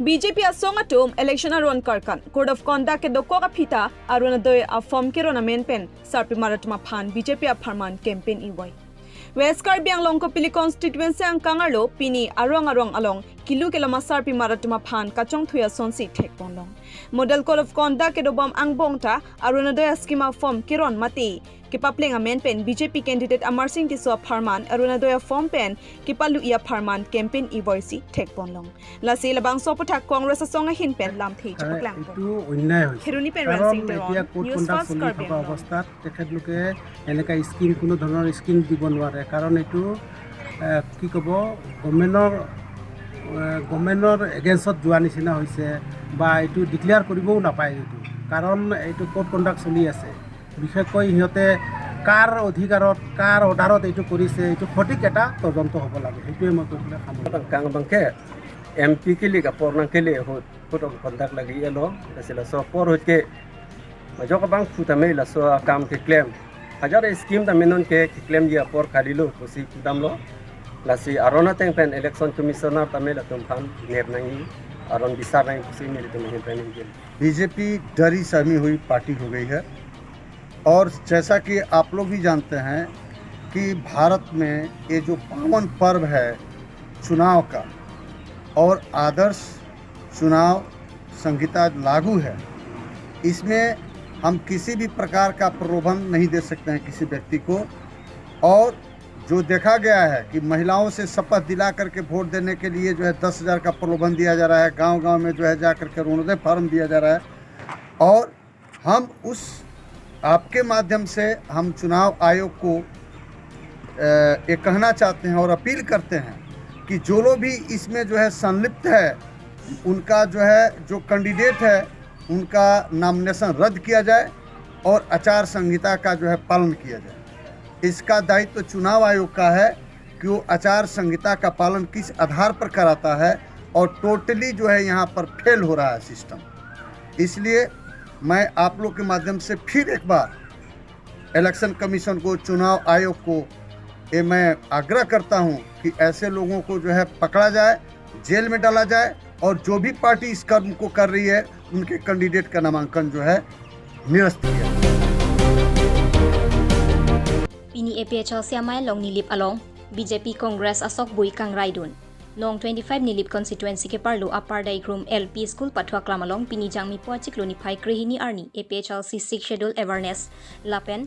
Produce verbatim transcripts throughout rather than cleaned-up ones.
B J P asong atum election aron karkan, Code of Conduct kedokok aphi ta Orunodoi aform keron amen pen sarpimar atum aphan B J P apharman campaign ivoi. West Karbi Anglong Kopili constituency angkang arlo pini arong arong along kilu kelama sarpimar atum aphan kachongthui asonsi thekponlong. Model Code of Conduct kedobom angbong ta Orunodoi ascheme aform keron mate kepapleng amen pen B J P candidate Amarsing Tisso apharman Orunodoi aform pen kepalu-i apharman campaign ivoisi thekponlong. Lasi labangso aphuthak Congress asong ahin pen lamthe chepaklang. এইটো অন্যায় হৈছে। Kheroni pen কাৰণ Rensing Teron, এতিয়া code News conduct Fast চলি Karbi থকা Anglong. অৱস্থাত তেখেতলোকে এনেকা স্কিম, কোনো ধৰণৰ স্কিম দিব নোৱাৰে। কাৰণ এইটো, এ, কি ক'ব, গভৰ্ণমেণ্টৰ, এ, গভৰ্ণমেণ্টৰ এগেইনষ্টত যোৱা নিচিনা হৈছে বা এইটো ডিক্লেয়াৰ কৰিবও নাপায় এইটো। কাৰণ এইটো কোড কণ্ডাক্ট চলি আছে। বিশেষকৈ সিহঁতে কাৰ অধিকাৰত, কাৰ অৰ্ডাৰত এইটো কৰিছে, এইটো সঠিক এটা তদন্ত হ'ব লাগে। সেইটোৱে মই কৈ পেলাই সামৰিম। Kang bangke M P kili kapor nangkele ahut, Code of Conduct lagi elo, lasi laso apor ahut ke majok abangphu tame laso akam keklem. Hajar scheme tame non ke keklemji apor kalilo pusi pudamlo. Lasi aron ateng pen Election Commissioner tame latum aphan nep nangji, aron bisar nangji pusi nelitum ahin pen ningje. BJP डरी सहमी हुई पार्टी हो गई है। और जैसा कि आप लोग भी जानते हैं कि भारत में ये जो पावन पर्व है चुनाव का, और आदर्श चुनाव संहिता लागू है, इसमें हम किसी भी प्रकार का प्रलोभन नहीं दे सकते हैं किसी व्यक्ति को। और जो देखा गया है कि महिलाओं से शपथ दिला करके वोट देने के लिए जो है दस हज़ार का प्रलोभन दिया जा रहा है, गांव-गांव में जो है जा करके अरुणोदय फॉर्म दिया जा रहा है। और हम उस, आपके माध्यम से हम चुनाव आयोग को, अ, ये कहना चाहते हैं और अपील करते हैं कि जो लोग भी इसमें जो है संलिप्त है, उनका जो है, जो कैंडिडेट है, उनका नॉमिनेशन रद्द किया जाए और आचार संहिता का जो है पालन किया जाए। इसका दायित्व चुनाव आयोग का है कि वो आचार संहिता का पालन किस आधार पर कराता है और टोटली जो है यहाँ पर फेल हो रहा है सिस्टम। इसलिए मैं आप लोग के माध्यम से फिर एक बार इलेक्शन कमीशन को, चुनाव आयोग को ये मैं आग्रह करता हूँ कि ऐसे लोगों को जो है पकड़ा जाए, जेल में डाला जाए और जो भी पार्टी इस कर्म को कर रही है उनके कैंडिडेट का नामांकन जो है निरस्त किया जाए। Pini A P H L C amei along Nilip along B J P Congress asokbui kangraidun. Nong twenty-five Nilip constituency keparlo Upper Daigrum L P School pathu aklam along pini Jangmi po achiklo niphai krehini arni A P H L C Sixth Schedule Awareness lapen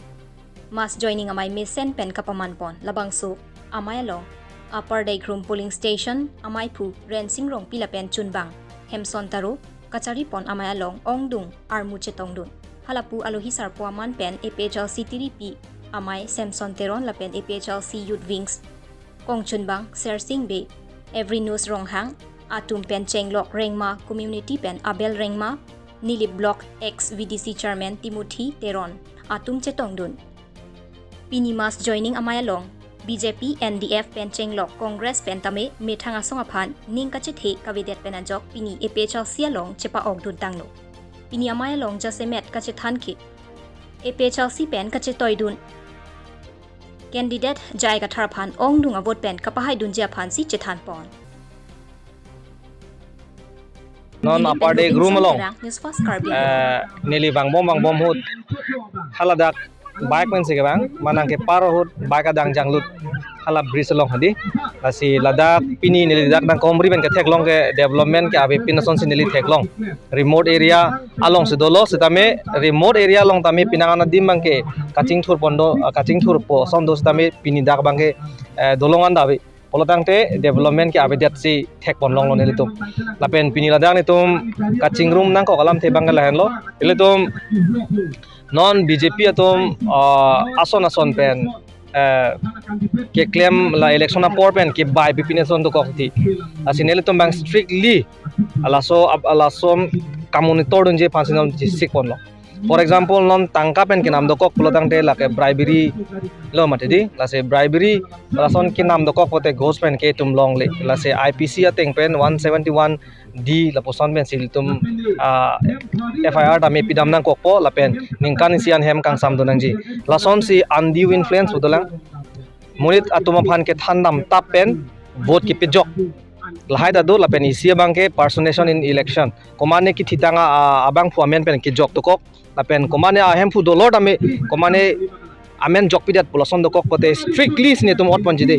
mass joining amei mesen pen kapamanpon. Labangso amei along Upper Daigrum Polling Station ameiphu Rensing Rongpi lapen chunbang Hemson Taro kacharipon amei along ongdung armu chetongdun. Halapu alohi sarpo aman pen A P H L C tiripi amei Samson Teron lapen A P H L C Youth Wings kongchunbang Sersing Bey, Every News Ronghang atum pen chenglok Rengma Community pen Abel Rengma, Nilip Block ex V D C Chairman Timothy Teron atum chetongdun. Pini mass joining amei along B J P, N D F pen chenglok Congress pen tame methang asong aphan ning kachethe kavedet pen ajok pini A P H L C along chepa-okdun tanglo. Pini amei along jasemet kachethan ke A P H L C pen kachetoidun candidate J I Kathar aphan ongdung avote pen kapahaidunji aphansi chethanpon. Non Nilip Upper Daigrum along, Terang, News Fast Karbi Anglong. Eh, neli vangbom vangbom ahut haladak bike pensi kevang, manang kepar ahut bike adang janglut hala bridge along hadi. Lasi ladak pini neli dak nangkomri pen ketheklong ke development ke avepin asonsi neli theklong. Remote area alongsi dolo sitame, remote area along tame penang an adim abangke kachingthurpon do, ah, kachingthurpo ason do sitame pini dak abangke, eh, dolong an ave. Pulo tangte development ke avedetsi thekponlonglo nelitum. Lapen pini ladak nelitum kachingrum nangkok alamthe abangke lahenlo. Nelitum non B J P atum, ah, ason ason pen, eh, keklem la election apor pen kebai pipine ason dokok ti. Lasi nelitum abang strictly laso ap-, laso kam-monitor dunji aphansi nelitum chesikponlo. For example, non tangka pen kenam dokok pulo tangte lake bribery lo mati di, lasi bribery lason kenam dokok pote ghosh pen ketum longle, lasi I P C ateng pen one seventy-one D lapuson pensi ilitum, ah, F I R tame pidam nangkokpo lapen ningkan isi an hem kangsamdun nangji. Lasonsi undue influence pu dolang. Monit atum aphan kethan damtap pen vote kepejok. Lahai ta do lapen isi abang ke personation in election. Komane kithitang a, a, abangphu amen pen kejok dokok. Lapen komane ahemphu dolor tame komane amen jokpidet pu lason dokok pote strictly si netum otponji de.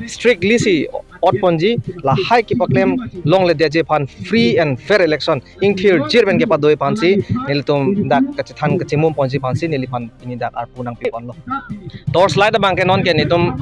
Strictly si otponji lahai kepaklem longledetji aphan free and fair election ingthirjir pen kepadoi aphansi nelitum dak kachethan kachimum ponji aphansi neliphan pini dak arpu nangpiponlo. Torchlight abang ke non ke netum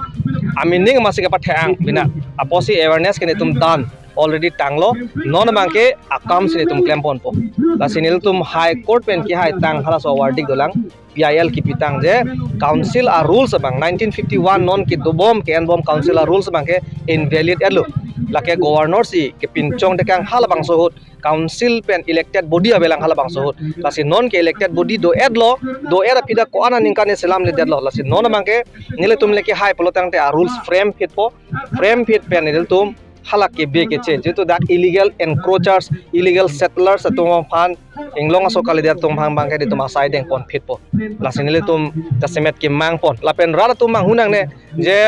amining masi kepathang bina apotsi awareness ke netum done already tanglo, non abang ke akam si netum klemponpo. Lasi nelitum High Court pen kehai tang halaso verdict dolang, P I L kipitang je council a rules abang nineteen fifty-one non kedobom ke-enbom council a rules abang ke invalid etlo. Lake governor si kepinchong tekang halabangso ahut council pen elected body avelang halabangso ahut. Lasi non ke elected body do-etlo, do-et aphi dak ko-an aningkan selamledetlo. Lasi non abang ke nelitum le kehai pulo tangte a rules frame phitpo, frame phit pen nelitum halake bike che, jitu dak illegal encroachers, illegal settlers atum aphan, inglong aso kalidet atum aphan abang ke netum asai dengpon phitpo. Lasi nelitum jasemet kemangpon. Lapen rat atum manghu nangne je,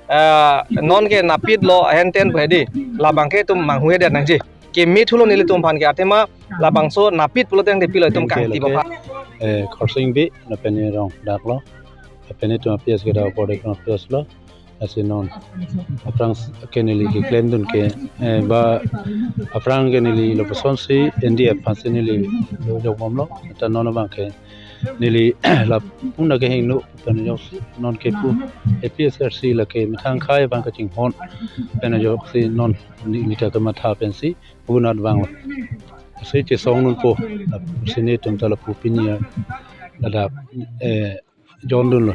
eh, non ke napitlo henten pu hedi. Labang ke itum manghuhedet nangji. Keme thulo nelitum aphan ke athema labangso napit pulo tangte pilo itum kangti lake, bapha. Eh, Khorsing Bey, lapen ne rong daklo. Lapen netum a P S ke dak apor de P S lo. Lasi non aphrang s-, ke neli keklemdun ke, eh, ba aphrang ke neli lapuson si N D F aphansi neli lo jokbomlo. Ta non abang ke neli lapu na kehingno pen ajoksi non ke pu A P H L C lake methang akhai abang kachinghon pen ajoksi non neli ta kematha pensi pu nat vanglo. Si chesong nunpo, lasi netum ta lapu pini ladak, eh, jondunlo.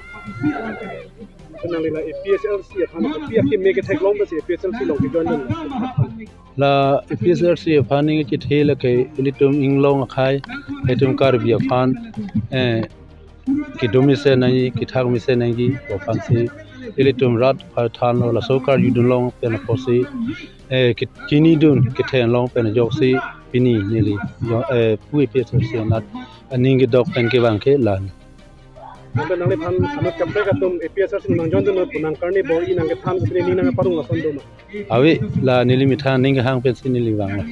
Nangli la A P H L C aphan, A P H L C me ketheklong pensi A P H L C along kejoin dunlo. La A P H L C aphan ning chethe lake ilitum inglong akhai, ilitum Karbi aphan, eh, kedo mesen nangji, kethak mesen nangji, aphansi ilitum rat aphan thanlo laso karjudun long pen apotsi, eh, ke-, chinidun kethenlong pen ajoksi pini neli jo-, eh, pu A P H L C anat aning kedok pen kevang ke la. Lapen nangliphan anut kaprek atum A P H L C nangjoin dunlo pu nangkarni bor-i nangkethan kepri ni nangparong lason do ma? Ave, la neli methang aning kehang pensi neli vanglo.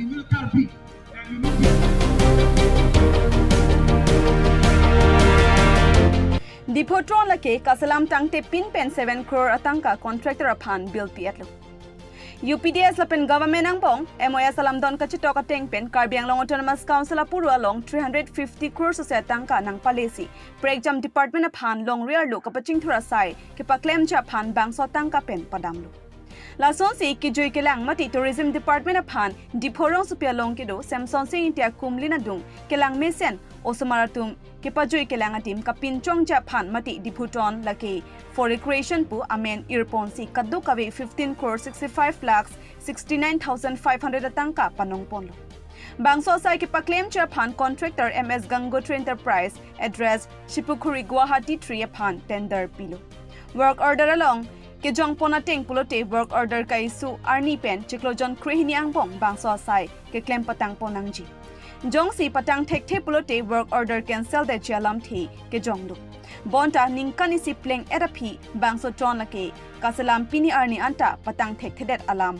Diphu tron lake kaselam tangte pin pen seven crore atangka contractor aphan bill pi-etlo. U P D S lapen government angbong M O S alamdon kachetok ateng pen Karbi Anglong Autonomous Council apuru along three hundred fifty crore sose atangka nangpalesi prekjam department aphan longri arlo kapachingthur asai kepaklemji aphan bangso atangka pen padamlo. Lasonsi kejui kelang mate tourism department aphan Diphu rongsopi along kedo Semsonsing Ingti akumlin adung kelang mesen osomar atum kepajui kelang adim kapinchongji aphan mate Diphu tron lake for recreation pu amen irponsi kadokave fifteen crore sixty-five lakhs sixty-nine thousand five hundred atangka panongponlo. Bangso asai kepaklemji aphan contractor M S Gangotri Enterprise, address Shipukhuri, Guwahati three aphan tender pilo. Work order along kejongpon ateng pulote work order ka-issue arni pen chiklo jon krehini angbong bangso asai keklem patangpon nangji. Jongsi patang thekthe pulote work order cancel detji alamthe kejonglo. Bonta ningkan isi pleng-et aphi bangso tron lake kaselam pini arni anta patang thekthedet alam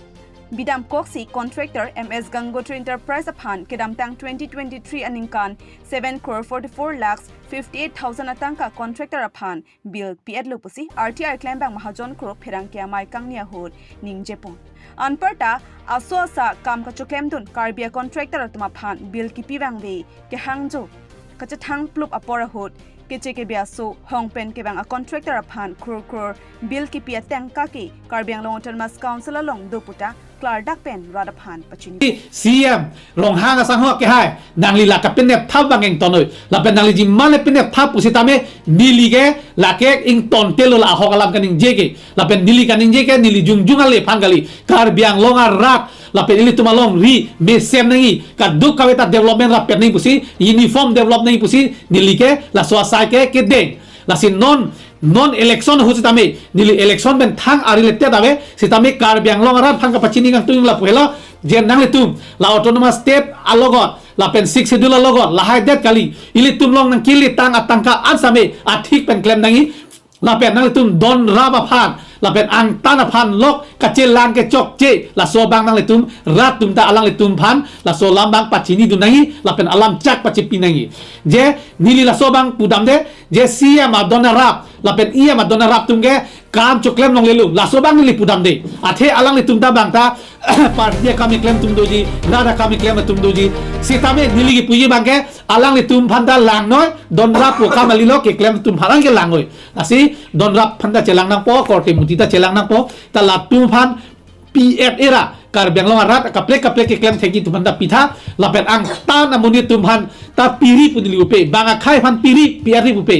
bidamkoksi contractor M S Gangotri Enterprise aphan kedamtang twenty twenty-three aningkan seven crore forty-four lakhs fifty-eight thousand atangka contractor aphan bill pi-etlo pusi R T I klembang Mahajon Kro pherangke amei kangni ahut ningjepon. Anparta aso asa kam kachoklemdun Karbi a contractor atum aphan bill kipi vangve kehangjo kachethang plup apor ahut keche kebi aso hong pen kevang a contractor aphan crore crore bill kipi atangka ke Karbi Anglong Autonomous Council along do puta klardak pen rat aphan pachini. C M Ronghang asangho kehai, nangli la kapinep thap abang ingtonoi. Lapen nangli jiman le pinep thap pusitame neli ke lake ingtontelo la ahok alam kaningje ke. Lapen neli kaningje ke neli jongjong ale aphan kali. Karbi Anglong arat lapen ilitum alongri mesem nangji, kadokave ta development rapet nangji pusi, uniform develop nangji pusi neli ke laso asai ke kedeng. Lasi non, non election ahut sitame, neli election pen thang ari letet ave, sitame Karbi Anglong arat aphan kapachini kangtung lapu helo, je nanglitum la autonomous state alogot, lapen sixth schedule alogot, lahai det kali, ilitum along nangkele tang atangka an same athik pen klem nangji, lapen nanglitum don rap aphan, Lapen angtan aphan lok kachelang kechokche, laso abang nanglitum rat atum ta alanglitum aphan laso alam abang pachinidun nangji, lapen alam chak pachipi nangji. Je neli laso abang pudamde, je C M adon arap lapen E M adon arap atum ke kam choklem longlelo, laso abang neli pudamde. Athe alanglitum ta bang ta party akam keklem atum doji, rat akam keklem atum doji. Sitame neli kipuji abang ke alanglitum aphan ta langnoi, don rap pu kam alilo, keklem atum aphan ke langnoi. Lasi don rap aphan ta chelang nangpo, korte muti ta chelang nangpo, ta latum aphan P F era Karbi Anglong arat kaprek kaprek keklem thekji atum aphan ta pitha, lapen angtan amonit atum aphan ta piri pu neli pupe, bang akhei aphan piri, P F ri pupe,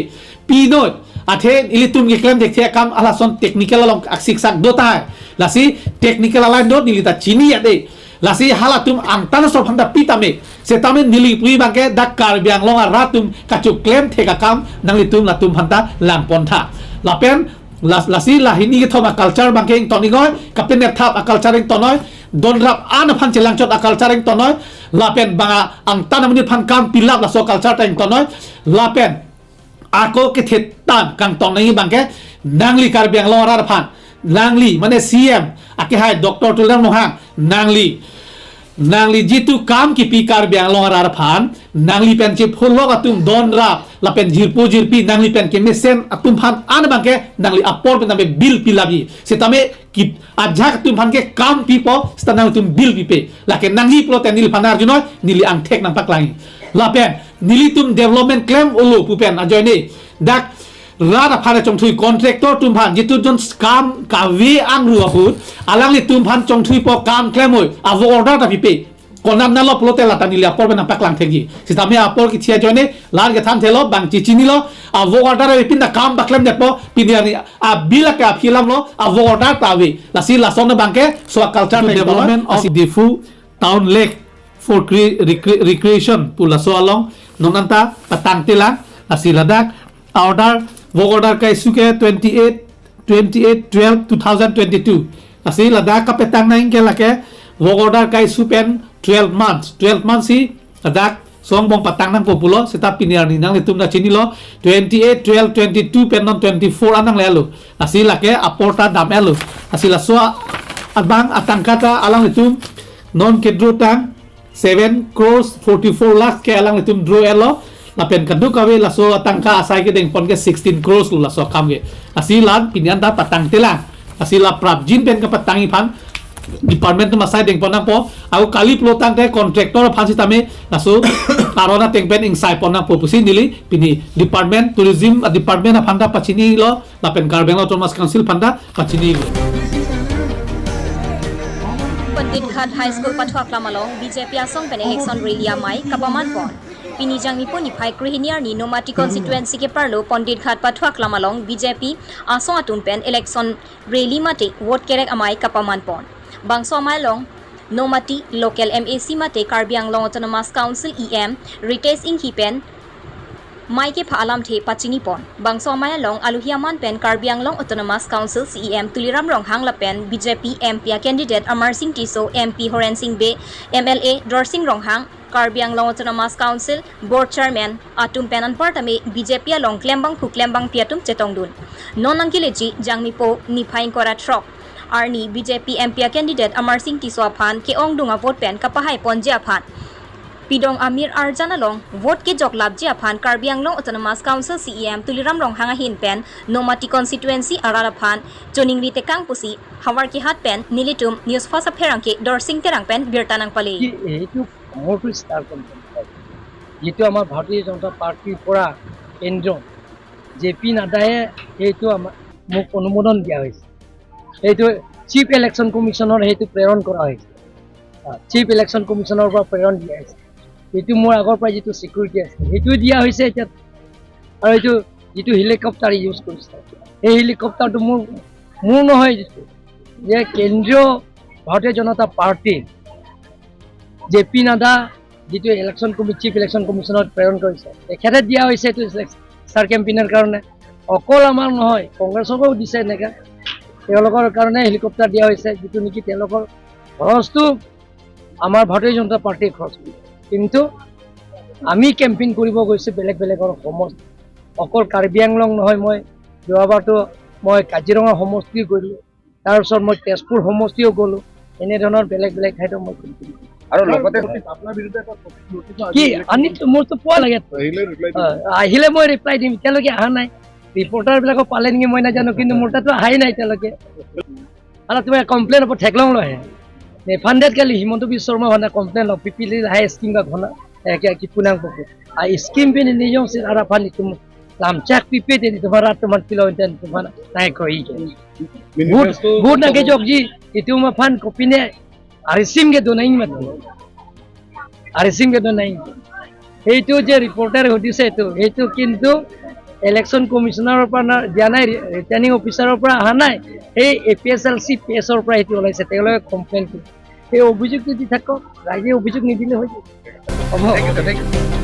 pinoi. Athe ilitum keklem thekthe akam halason technical along aksiksak do tahai. Lasi technical aline do neli ta chini ya de. Lasi halatum angtan aso aphan ta pitame. Setame neli puji abang ke dak Karbi Anglong arat atum kachoklem thek akam nanglitum latum aphan ta langpon tha. Lapen las-, lasi la hini kethom aculture abang ke ington ingkoi, kapenep thap aculture ingtonnoi, don rap an aphan chelangchot aculture ingtonnoi, lapen bang angtan amonit aphan kam pilap laso aculture ta ingtonnoi, lapen ako kethe tan kangtong nangji abang ke nangli Karbi Anglong arat aphan, nangli mane C M akehai Doctor Tuliram Ronghang, nangli, nangli jitu kam kipi Karbi Anglong arat aphan, nangli pen chepholok atum don rap lapen jirpo jirpi, nangli pen kemesen atum aphan an abang ke nangli apor pen nangli bill pilapji. Setame ki ajak atum aphan ke kam pipo, seta nangtum bill pipe. Lake nangji pulote neliphan arjunoi, neli angthek nangpaklangji. Lapen nelitum development klem olo pu pen ajoine dak rat aphan chongthui, contractor atum aphan jitu jon kam kave angru ahut, alanglitum aphan chongthuipo, kam klemoi, a work order ta pipe. Konat nalo pulote lata neli apor pen nangpaklang thekji. Sitame apor kithi ajoine lar kethan thelo, bang chichinilo, a work order avepin ta kam paklemdetpo, pini arni a bill ke aphi alamlo, a work order ta ave. Lasi lason abang ke so aculture, to development of Diphu town lake for cre-, recre-, recreation pu laso along non anta patangtelang. Lasi ladak a order, work order ka-issue ke twenty-eight, twenty-eight twelve two thousand twenty-two. Lasi ladak kapetang nangji ke lake work order ka-issue pen twelve months, twelve months si ladak so angbong patang nangpo pulo, seta pini arni nanglitum ta chinilo, twenty-eight twelve twenty-two pen non twenty-four an nanglelo. Lasi lake apor ta dam-etlo. Lasi laso abang atangka ta alanglitum non ke-draw tang seven crores forty-four lakhs ke alanglitum draw-etlo. Lapen kadokave laso atangka asai kedengpon ke sixteen crores lo laso akam ke. Lasi la pini anta patangtelang. Lasi la prapjin pen kapatangji aphan department atum asai dengpon nangpo. Ako kali pulo tangte contractor aphan sitame laso aron ateng pen ingsaipon nangpo pusi neli pini department, tourism department aphan ta pachinilo, lapen Karbi Anglong Autonomous Council aphan ta pachinilo. Pandit Ghat High School pathu aklam along B J P asong pen election rally amei kapamanpon. Pini Jangmipo niphai krehini arni Nomati constituency keparlo Pandit Ghat pathu aklam along B J P asong atum pen election rally mate vote kerek amei kapamanpon. Bangso amei along Nomati local M A C mate Karbi Anglong Autonomous Council E M Ritesh Enghi pen mei kepha alamthe pachinipon. Bangso amei along aluhi aman pen Karbi Anglong Autonomous Council C E M Tuliram Ronghang lapen B J P M P a candidate Amarsing Tisso, M P Horensing Bey, M L A Dorsing Ronghang, Karbi Anglong Autonomous Council Board Chairman atum pen anparta me B J P along klembangphu klembangpi atum chetongdun. Non nangkeleji Jangmipo niphai ingkoi ra throk arni B J P M P a candidate Amarsing Tisso aphan ke-ongdung avote pen kapahaiponji aphan, pidong amir arjan along vote kejoklapji aphan Karbi Anglong Autonomous Council C E M Tuliram Ronghang ahin pen Nomati constituency arat aphan choningri tekang pusi Howraghat pen nelitum News First apherangke Dorsing Terang pen birta nangpale. কি এইটো ডাঙৰটো star campaign হয়, যিটো আমাৰ ভাৰতীয় জনতা পাৰ্টীৰ পৰা কেন্দ্ৰ জে পি নাড্ডাই সেইটো আমাৰ, মোক অনুমোদন দিয়া হৈছে। সেইটো চিফ ইলেকশ্যন কমিশ্যনৰ সেইটো প্ৰেৰণ কৰা হৈছে। চিফ ইলেকশ্যন কমিশ্যনৰ পৰা প্ৰেৰণ দিয়া হৈছে। এইটো মোৰ আগৰ পৰা যিটো ছিকিউৰিটি আছে, সেইটো দিয়া হৈছে এতিয়া। আৰু এইটো যিটো হেলিকপ্টাৰ ইউজ কৰিছে, সেই হেলিকপ্টাৰটো মোৰ, মোৰ নহয়, যিটো যে কেন্দ্ৰীয় ভাৰতীয় জনতা পাৰ্টি জে পি নাড্ডা যিটো ইলেকশ্যন কমি-, চিফ ইলেকশ্যন কমিশ্যনত প্ৰেৰণ কৰিছে, তেখেতে দিয়া হৈছে এইটো ষ্টাৰ কেম্পেইনৰ কাৰণে। অকল আমাক নহয়, কংগ্ৰেছকো দিছে এনেকে। তেওঁলোকৰ কাৰণে হেলিকপ্টাৰ দিয়া হৈছে, যিটো নেকি তেওঁলোকৰ খৰচটো আমাৰ ভাৰতীয় জনতা পাৰ্টিয়ে খৰচ কৰিছে। কিন্তু আমি কেম্পেইন কৰিব গৈছোঁ বেলেগ বেলেগৰ সমষ্টি, অকল কাৰ্বি আংলং নহয়। মই যোৱাবাৰতো মই কাজিৰঙা সমষ্টিও গ'লো, তাৰপিছত মই তেজপুৰ সমষ্টিও গ'লো। এনেধৰণৰ বেলেগ বেলেগ ঠাইতো মই কৰিছিলোঁ। আৰু লগতে আপোনাৰ বিৰুদ্ধে এটা টপিক নটিচ কি আনি মোৰতো পোৱা লাগে। আহিলে ৰিপ্লাই অ, আহিলে মই ৰিপ্লাই দিম। এতিয়ালৈকে অহা নাই। ৰিপৰ্টাৰবিলাকক পালে নেকি মই নাজানো, কিন্তু মোৰ তাতো অহাই নাই এতিয়ালৈকে। আৰু তোমাৰ কমপ্লেইন হ'ব ঠেকলং লৈ আহে। নেফাণ্ডেড কালি হিমন্ত বিশ্ব শৰ্মা ভানা কমপ্লেইন ল পিপিলি হাই স্কিম বা ঘনা একে কি পুনাং পকো। আ স্কিম পিনে নিয়ম সে আৰা ফানি তুম লামচাক পিপে তে তোমার রাত তোমার কিলো ইন্টান তোমার নাই কই। ভোট ভোট না কে জগজি ইতু মা ফান কপিনে আরিসিম কে দোনাই মাত। আরিসিম কে দোনাই। সেইটো যে ৰিপৰ্টাৰ সুধিছে এইটো, সেইটো কিন্তু ইলেকশ্যন কমিশ্যনাৰৰ পৰা না- দিয়া নাই, ৰিটাৰ্ণিং অফিচাৰৰ পৰা অহা নাই, সেই A P S L C P এছৰ পৰা সেইটো ওলাইছে, তেওঁলোকে কমপ্লেইন কৰিছে। সেই অভিযোগটো দি থাকক, ৰাইজে অভিযোগ নিদিলে হৈ যাব। হ'ব। Thank you, sir. Thank you.